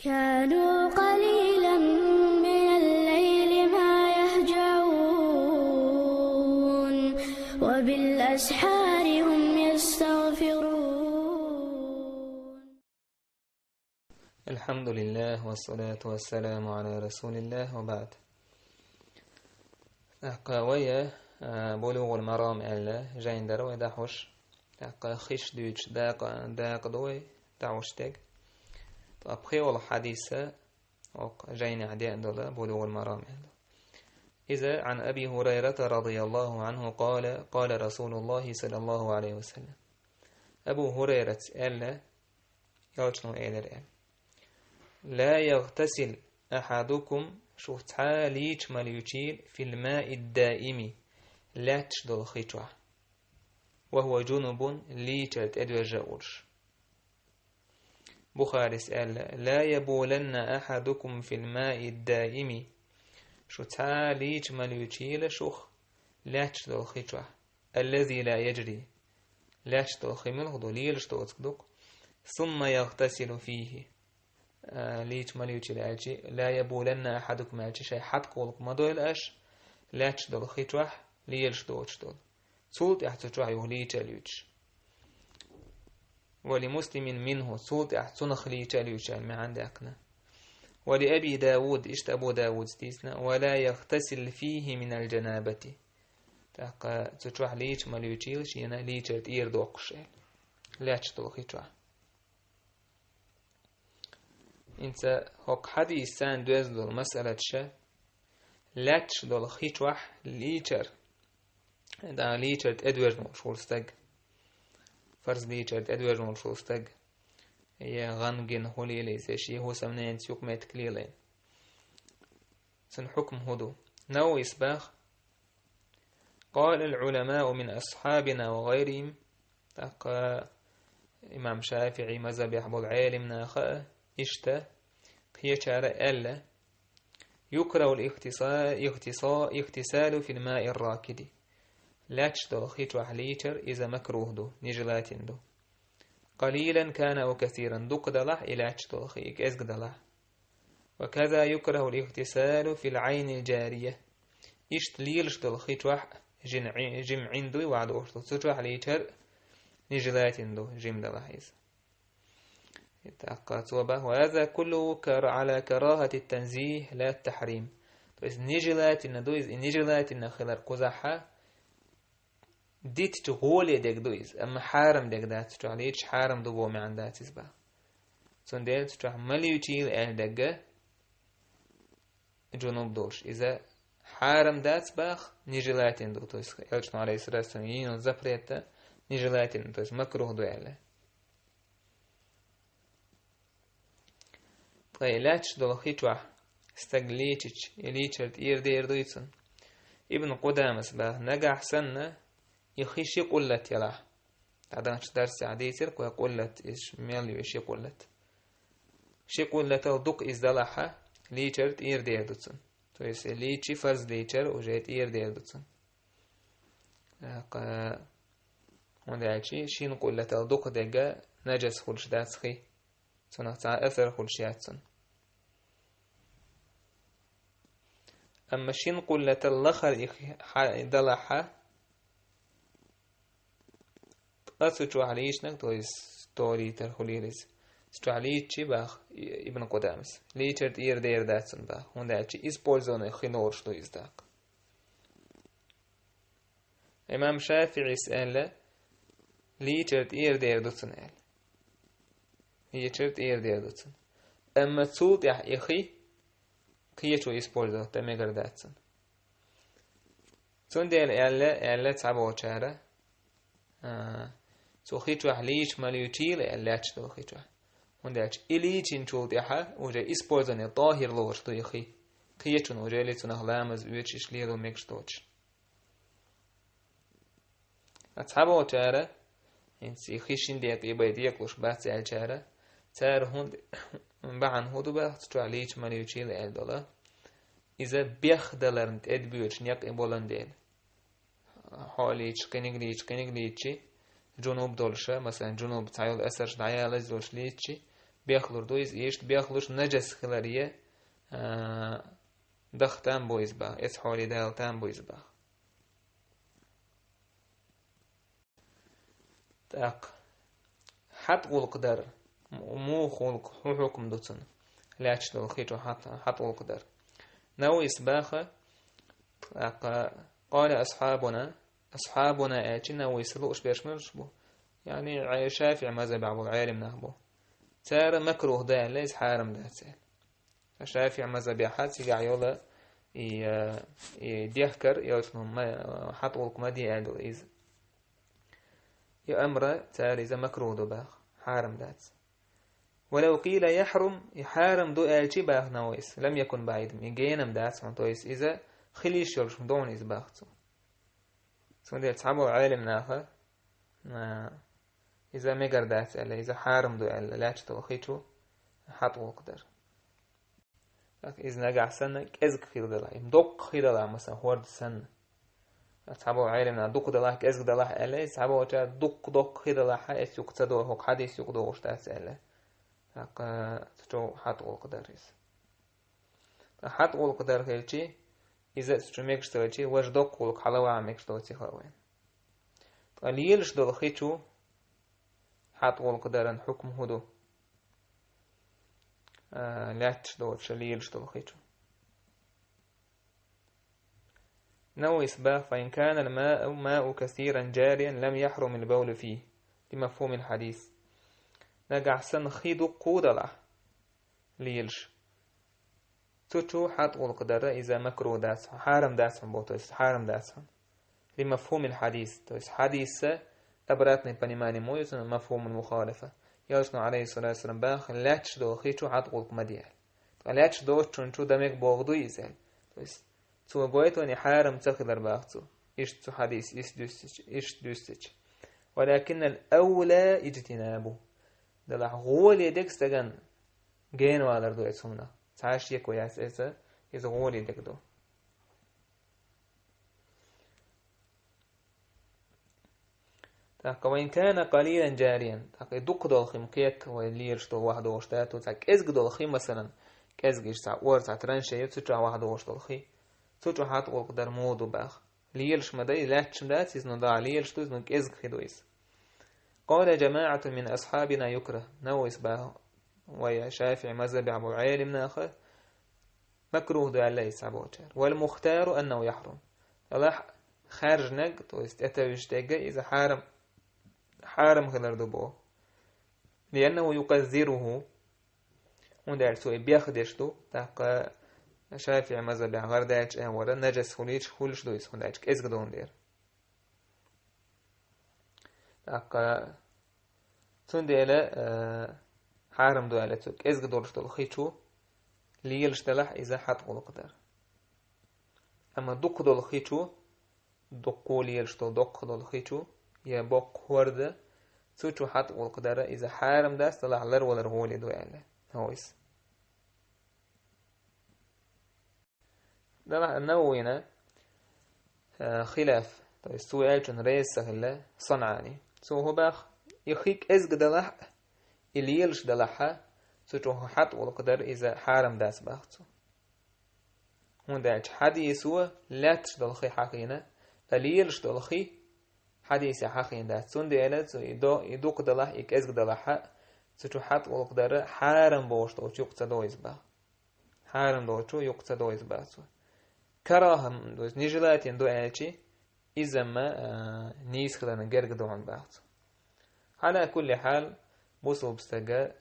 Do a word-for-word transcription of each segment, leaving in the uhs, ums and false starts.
كانوا قليلا من الليل ما يهجعون، وبالأسحار هم يستغفرون. الحمد لله والصلاة والسلام على رسول الله وبعد. ТӀаккха вай, а, Булугъул Марам аьлла жайн дара вай дӀахьош. ТӀаккха хиш дуьйцуш дакъа, дакъа ду вай дӀахьош дерг. Ткъа пхелагӀа хьадис а, оха жайнехь деана долу Булугъул Марам аьлла. Иза عن أبي هريرة رضي الله عنه قال: قال رسول الله صلى الله عليه وسلم. Абу Хурайрас аьлла, Элчано элира аьлла: لا يغتسل أحدكم, шух цхьа а лийча ма лийчийла, في الماء الدائم, лаьтташ долу хи чохь, وهو جنب, лийчар тӀедожжа а волуш. Бухарис аьлла: لا يبولن أحدكم في الماء الدائم, шу цхьа а лийча ма лийчийла шух лаьтташ долу хи чохь, الذي لا يجري, лаьтташ долу хи муьлха ду, лелаш доцург ду-кх, ثم يغتسل فيه, а, лийча ма лийчийла аьлча, لا يبولن أحدكم аьлча, шайн хьаткъолгӀа ма дойла аша, лаьтташ долу хи чохь лелаш доцуш долу. Цул тӀаьхьа цу чохь юха лийча а луьйчуш. ولمسلم منه, цул тӀаьхьа цунах лийча а луьйчуш аьлла маьӀна даьккхина. ولأبي داود, иштта Абу Даудас дийцина: ولا يغتسل فيه من الجنابة. ТӀаккха цу чохь лийча ма лийчийла шена лийчар тӀера доккхуш аьлла, лаьтташ долу хи чохь. ХӀинца хӀокху хьадисца доьзна долу масалаташ, лаьтташ долу хи чохь лийчар, да, лийчар тӀедожжина волуш волу стаг, фарз лийчар тӀедожжина волуш волу стаг, я гӀан гина хӀун лелийла иза, шен хӀусамненца юкъаметтиг лелийна. Цуьнан хьукма хӀун ду? Нававис боху: قال العلماء من أصحابنا وغيرهم, тӀаккха имам ШафиӀи мазхабехь болу Ӏелам наха а, иштта кхечара а аьлла: يكره الاغتسا-، اغتسا-، الاغتسال في الماء الراكد. Лаьтташ долу хи чохь лийчар иза макрух ду, нежелательно ду. قليلا كان أو كثيرا, дукха далахь и лаьтташ долу хи, и кӀезга далахь. وكذا يكره الاغتسال في العين الجارية. Иштта лелаш долу хи чохь жин Ӏи-, жима Ӏин дуй вахьа дохуш долу, цу чохь лийчар нежелательно ду, жима далахь иза. ТӀаккха цо боху: وهذا كله كر-، على كراهة التنزيه لا التحريم. То есть нежелательно ду иза, и нежелательно хилар кхузахь дитча гӀоле дерг ду иза, амма хьарам дерг дац, цу чохь лийча хьарам ду боху маьӀна дац иза боху. Цундела цу чохь ма лийчийла аьлла дерг а, джунуб долуш, иза хьарам дац боху, нежелательно ду, то есть Элчано, алейхиссалату вассалам, йийна запрет а нежелательно, то есть макрух ду аьлла. Ткъа и лаьтташ долу хи чохь стаг лийчича, и лийчар тӀера дер дуй цунна? Ибн Къудамас боху: нагахь санна и хи ши къуллат ялахь. ДӀадаханчу дарсехь дийцира кхо къуллат, иза мел ю ши къуллат. Ши къуллатал дукха иза далахьа, лийчар тӀера дер ду цунна. То есть лийчи фарз лийчар уже тӀера дер ду цунна. ТӀаккха, хӀунда аьлча шина къуллатал дукха дерг а нажас хуьлуш дац хи. Цунах цхьа а асар хуьлуш яц цунна. Амма шина къуллатал лахара и хи хьа-, далахьа, ткъа цу чохь лийчинарг, то есть сто литр хуьлийла иза. Цу чохь лийчи боху Ибн Къудамас. Лийчар тӀера дер дац цунна боху, хӀунда аьлча использованный хи лоруш ду иза тӀаккха. Имам ШафиӀис аьлла: лийчар тӀера дер ду цунна аьлла. Лийчар тӀера дер ду цунна. Амма цул тӀаьхьа и хи кхечо использовать дан мегар дац цунна. Цундела аьлла, аьлла цхьаболчара, а, цу хи чохь лийча ма лийчийла аьлла, лаьтташ долу хи чохь. ХӀунда аьлча и лийчинчул тӀаьхьа уже использование тӀахӀир лоруш ду и хи. Кхечунна уже ли цунах ламаз оьцуш, иштта лело мегаш доцуш. Ткъа цхьаболчара, хӀинца и хи шина декъе бен декъалуш бац аьллачара, цара хӀунда бахьана хӀун ду боху, цу чохь лийча ма лийчийла аьлла долу? Иза бехдаларна тӀедбоьдуш некъ и болан дела. Хьо а лийча, кхиниг лийча, кхиниг лийчи, джунуб долуша, масалан, джунуб цхьайолу асарш дӀаялаза йолуш лийчи, бехлур ду иза, иштта бехлуш нажас хиларе, а, даха там бу иза баха, эцхьоле дала там бу иза баха. ТӀаккха хьатӀа гӀулакх дар, м-, муха гӀулакх, хӀун хьукм ду цунна? Лаьтташ долу хи чу хьат-, хьатӀа гӀулакх дар. Нававис баха, тӀаккха, къала асхьабуна, асхьабуна аьлча, Нававис лууш берш муьлш бу? Яъни, Ӏе-, ШафиӀи мазхабехь болу Ӏелам нах бу. Цара макрух ду аьлла, иза хьарам дац аьлла. ШафиӀи мазхабехь цигахь йолу и, э, и дехкар, йолчунах ма-, хьатӀа гӀулакх ма де аьлла долу иза. И амра цара иза макрух ду баха, хьарам дац. Валав къила яхьрум, и хьарам ду аьлчи баха Нававис, лам якун баӀидам, и генам дац хьуна, то есть иза хила йиш йолуш ма ду хьуна иза баха цо. Цундела цхьаболу Ӏелам наха, а, иза мегар дац аьлла, иза хьарам ду аьлла, лаьтташ долу хи чу хьатӀа гӀулакх дар. ТӀаккха иза нагахь санна кӀезиг хир далахь, и доккха хир далахь, масалан, хӀорда санна. Цхьаболу Ӏелам наха дукха далахь, кӀезиг далахь аьлла, иза цхьаболчара дукха доккха хир далахь, эцу юкъа ца догӀу, хӀокху хьадис юкъа догӀуш дац аьлла. ТӀаккха цу чу хьатӀа гӀулакх дар иза. Ткъа хьатӀа гӀулакх дар хилчи, иза цу чу мегаш ца хилчи, важа доккха гӀулакх хьалаваха мегаш доций хаа вайна. Ткъа лелаш долу хи чу хьатӀа гӀулакх даран хьукм хӀун ду? А, лаьтташ доцуш лелаш долу хи чу. Нававис баха, фа ин кана ал-мау, мау касиран жариян лам яхьрум ал-бавлу фийхи, ли мафхумил хьадис. Нагахь санна хи дуккха далахь, лелаш. Цу чу хьатӀа гӀулакх дара иза макрух дац хьуна, хьарам дац хьуна боху, то есть хьарам дац хьуна. Ли мафхумил хьадис, то есть хьадиса обратное понимание мо ю цунна, мафхумул мухалафа. Элчано, алейхиссалату вассалам, баха, лаьтташ долу хи чу хьатӀа гӀулакх ма де аьлла. Ткъа лаьтташ доцучун чу дан мега боху дуй иза аьлла. То есть цо гойту вайна хьарам ца хилар баха цо. Иштта цу хьадис, иштта дуьстича, иштта дуьстича. Валакиннал авла иджтинабу. Делахь гӀоле дерг стаган генавалар ду эцу хӀуманах. Цхьа а шеко яц эца, иза гӀоле дерг ду. ТӀаккха, ва ин кана къалилан жариян, тӀаккха и дукха долу хи ма кхета вай лелаш долу ваха догӀуш дац, цхьа кӀезиг долу хи, масалан, кӀезиг иштта цхьа ора, цхьа траншея ю, цу чохь ваха догӀуш долу хи. Цу чу хьатӀа гӀулакх дар муха ду баха. Лелаш ма дай, лаьтташ ма дац, иза ну дагӀа лелаш ду, иза ну кӀезиг хи ду иза. Къала жамаӀатун мин асхьабина юкрах. Нававис баха, вай ШафиӀи мазхабехь болу Ӏелам наха, макрух ду аьлла иза цхьаболчара. Вал мухтару аннаху яхьрум. Делахь хаьржинарг, то есть тӀетевжаш дерг иза хьарам, хьарам хилар ду боху. Лианнаху юкъаззируху. ХӀунда аьлча цо и бехдеш ду, тӀаккха ШафиӀи мазхабехь гӀардаьллачу агӀора нажас хуьлуьйтуш, хуьлуш ду иза, хӀунда аьлча кӀезиг долун дера. ТӀаккха цундела, э, хьарам ду аьлла цо кӀезиг долуш долу хи чу лелаш делахь иза хьатӀа гӀулакх дар. Амма дукха долу хи чу, дуккха лелаш долу, доккха долу хи чу, я боккха хӀорда, цу чу хьатӀа гӀулакх дара иза хьарам дац, делахь ларвалар гӀоле ду аьлла. Хьо иза. Делахь Нававина, э, хилаф, то есть цо аьллачун реза ца хилла СанӀани. Цо хӀун баха, и хи кӀезиг далахь а, и лелаш далахь а, цу чу хьатӀа гӀулакх дар иза хьарам дац баха цо. ХӀунда аьлча хьадисо лаьтташ долу хи хьахийна, ткъа лелаш долу хи хьадисехь хьахийна дац. Цундела цо и до-, и дукха далахь, и кӀезиг далахь а, цу чу хьатӀа гӀулакх дара хьарам бохуш долчу юкъа ца до иза баха. Хьарам долчу юкъа ца до иза баха цо. Карахьа, то есть нежелательно ду аьлчи, иза-м, а, нийса хиларна герга ду хьуна баха цо. Ӏала кулли хьал, бусулба стага,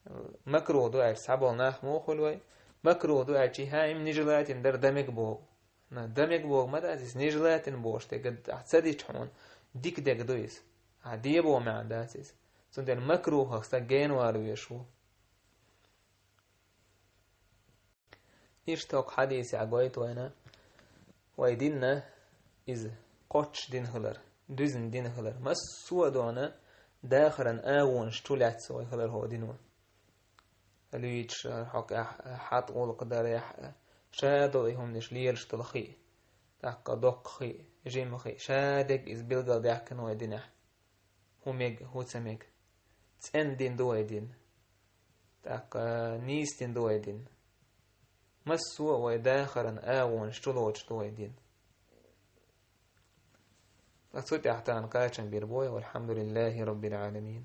а, макрух ду аьлча, цхьаболу нах муха хуьлу вай, макрух ду аьлчи, хӀа, и-м нежелательно дара дан мега боху. На, дан мега боху ма дац иза, нежелательно бохуш дерг, ахь ца дича хьуна, дика дерг ду иза. Ахь де боху маьӀна дац иза. Цундела макрухах стаг генавала везаш ву. Иштта хӀокху хьадисехь гойту вайна, вай дин иза кхоччуш дин хилар, дуьзна дин хилар, массо а дона дахаран агӀонаш чу лаьцна вай хилар хӀокху дино. Луьйчуш, хӀокху хьатӀа гӀуллакх дарехь, ша долу и хӀуманаш лелаш долу хи, тӀаккха доккха хи, жима хи, ша дерг иза билгалдаьккхина вай динехь. ХӀун мега, хӀун ца мега. ЦӀена дин ду вай дин. тӀаккха нийса дин ду вай дин. Массо а вай дахаран агӀонаш чулоацаш ду вай дин. Ткъа цу тӀехь тахана кхачам бийр бу вай, валхьамдулиллахӀи раббил Ӏаламин.